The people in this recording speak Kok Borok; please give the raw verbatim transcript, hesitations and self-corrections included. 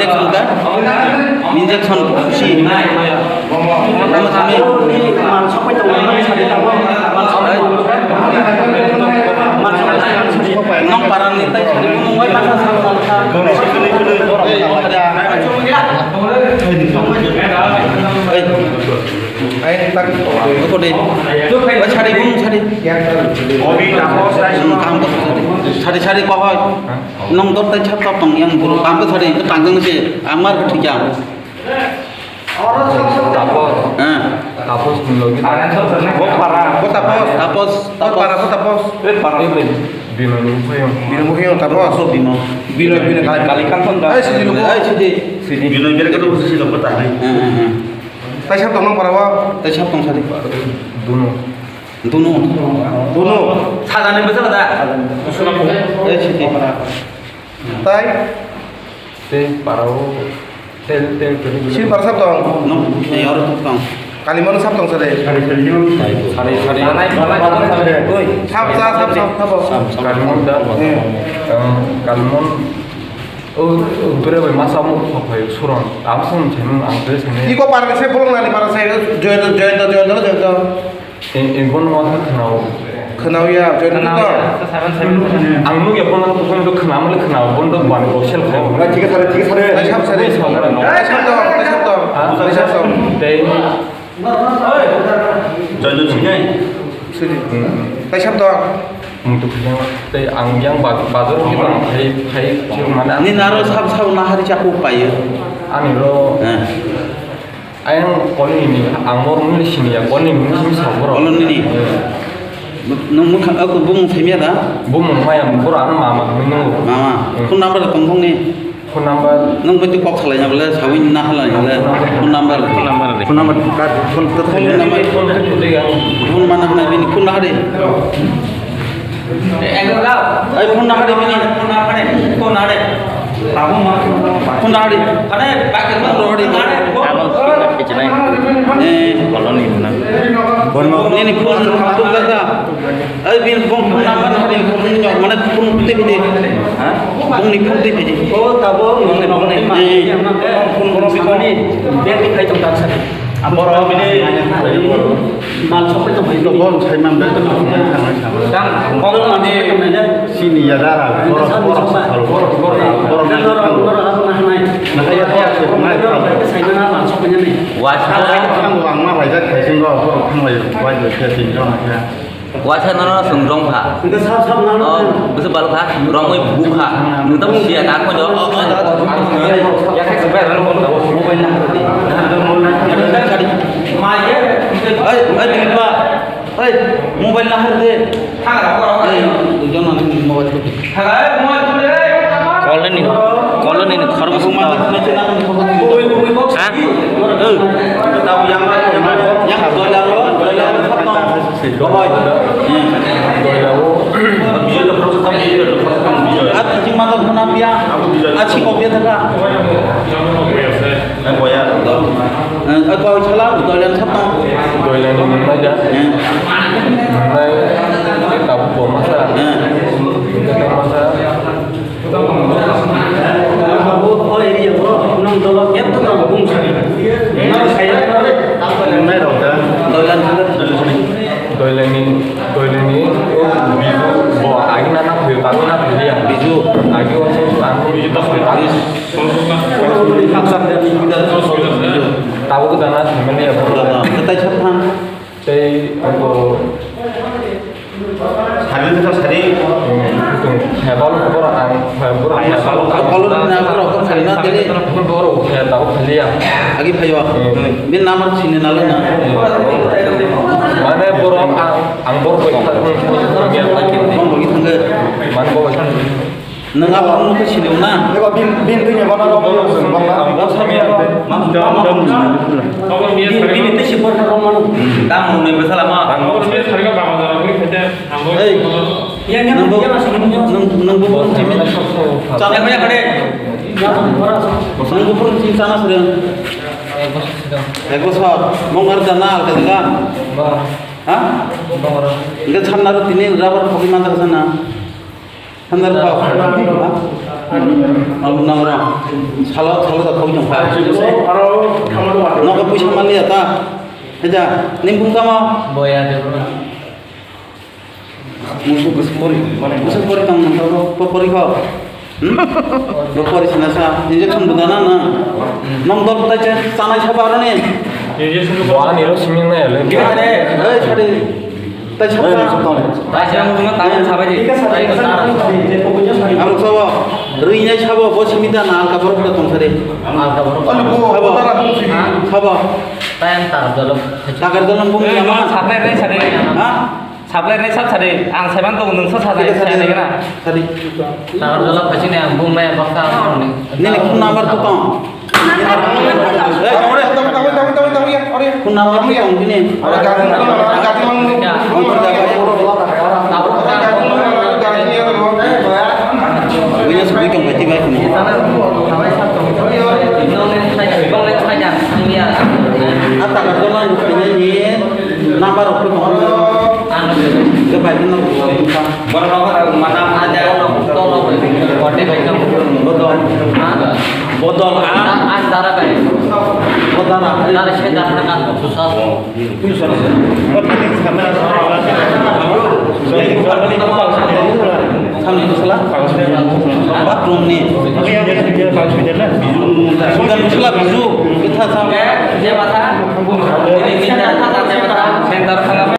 Injection ka? Injection si. Tamo simi. Nong parani tai sini. Hey. Ai, tak. Oko de. Oi, sari, bung, sari. Obi, tapos, tai, hmm, kaham ko sari. Sari, sari, ko hoi. Nong dot tai chap chap tong yang buru. Kaham ko sari, ko tang jang se. Amar ko thik ya. Tapos. Eh. Tapos ni logi. Bo para, bo tapos. Tapos, bo para, bo tapos. Eh, para. Bino ni phayo. Bino ni phayo, tapos. Bino. Bino, bino. Kali, kali kan tong da. Ai, sidi, ai, sidi. Sidi. Bino, bino, kali, sidi, lo, bo ta, hai. Eh, eh, eh. Taisap tong nang para o? Taisap tong sadi. Duno. Duno. Duno. Sajani bwsala da? Kusuna ko. Eh, sidi. Tai? Te para o. Tel, tel, tel. Sini para sap tong? No, eh, oro tong. Kalimon sap tong sade? Sari, sari. Sari, sari. Sap, sap, sap, sap, sap. Kalimon da. Eh. Eh, kalimon. O, o, bwrwi bai masa muk thok phai surang. Ang song thai mung ang tei sene. Iko parang se bolong nani parang se Joyonto, Joyonto, Joyonto, Joyonto. In, in bon mo khnao. Khnao ya, Joyonto to. Ang nuk ya bon ko to khnao male khnao bon to ban ko sel khnao. Thik ase, thik ase. Ai sab sare. Ai sab to, ai sab to. Ha? Ai sab to. Tei Joyonto sinai. Sudi. Hmm. Kaisa to. Hmm, to kaya. Tei ang yang ba-, bazar ki bang phai, phai, phai mana. Ni naro sab sab nahari chaku payo. Ani ro. Eh. Ayang kol ni ni, ang mo mung ni sini ya, kol ni mung sini sa boro. Kol ni ni. Eh. Nung mung kha, aku bung simi ada? Bung mung maya, boro ano mama ni nung. Mama. Hmm. Phone number tong bung ni. Phone number. Nung bai tu kok salai na bole, sawi na halai na bole. Phone number. Phone number. Phone number. Phone number. Phone mana hwnwi bini phone hari. Ai phone hari bini. Phone hari. Phone hari. Phone hari. Abang kita kecil ni. Eh. Koloni mana? Bono. Ini phone tu kata. Ai, bini bong phone number na, bini phone ni, mane phone tei phai di. Ha? Bongni phone tei phai di. O, tabo, bongni, bongni. Eh, eh. Phone, phone, phone. Bag ni khai tong tak sari. Aboro bini mal sok tong phai. Bong sai mam da. Dang, bong ni. Sini ya da. Boro, boro, boro, boro. Nang noro, noro, noro, noro, noro. Wasa. Ang ma raijak khai sing go, boro thanglai, bai bai khe tin jon khe. Wasa nono swngjong kha. Hwnkhe sab sab nang. Oh, bwswk balo kha, romwi bu kha. Nwng tamo siya kha, khoi do. Yakhe se bai rano mobile na. Oi, oi, Dilip ba. Oi, mobile na har de. Oi, duijon manu mobile ko. Koloni, koloni ni khorok sung tao. Ha? Oi. Yak doila ro, doila ro, doila ro. Aro tijing mangkok khuna piya. Achi kok piya thaka. Eh, eh, kok chala, doilan sab tong. Doilan ni nai da. Eh. Nai, tabuk bo masa. Eh. Masa. Abo, o area o, nong dolo kep to tong bung sari. Nong saya, nai rok da. Doilan sab. Doilani, doilani, o Biju, bo agi na na phaio, agi na phaio ya. Biju. Agi o so so ang Biju ta phaio, agi. Haksa de Biju da so so Biju. Tabo ko dana family ya. Dana, ketai chap thang. Tei bo. Sari ta sari. Hmm, hebal ko bor ang, hebal ko hebal. Hebal ko na ko ko khali na tele. Bor ko hebal ko khali ya. Agi phaio. Hmm. Bin number sini na le na. Mane borok ang, ang borok bai thang, thang, thang, thang, thang. Bong bong thang. Man borok bai thang. Nang apa nang ke sini na? Eba bin, bin tu nya mana bong bong. Ang borok sami ante. Bin, bin itu si borok rong mana? Tang nang ni besala ma. Ang borok sami sari ka baba dara beri kete. Hey. Nang bo, nang, nang bo borok simi. Chana kaya kade. Nang bo borok simi chana sering. Ek bosor. Mong ar jana alka jaga. Ba. Ha? Ba. Enggak, sana ro tini rubber kopi mata sana. Sana ro. Ang nang rang. Salo, salo da koi tong kha. Aro khamar wa. Nogo puisa mali ya ta. Haja, ning bung tamo? Boya de bro. Musu, musu pori, musu pori tong nang tamo? Po pori kho. Hmm? Bo pori sina sa. Injection bu dana na. Nong dol ta cha, sanai saba aro ni. Bo ani ro siming na ya le. Hey, chari. Tai sokha. Tai sokha. Ang sabo, rwinai sabo, bo simi da na alka borok da tong sari. Alka borok. Sabo. Sabo. Takar dolong bung nama. Saplai rai sari. Ha? Saplai rai sab sari. Ang saiman tong nung sa sa sari. Sari. Takar dolong pachini ang bung mai baksa. Nini phone number to tong. Phone number tong bini. Business bui tong bai tibai phone. Ata ka dolan ni number of tong. Ke bai phone. Borok rok mana mana. Bodol. Bodol, ah? Ah, ah, dara bai. Bodol, ah? Dara se dara na kan susa. Samni sala? Bathroom ni. Bukan sala biju. Kita sama. Je mata. Ini kita kata je mata. Center sana.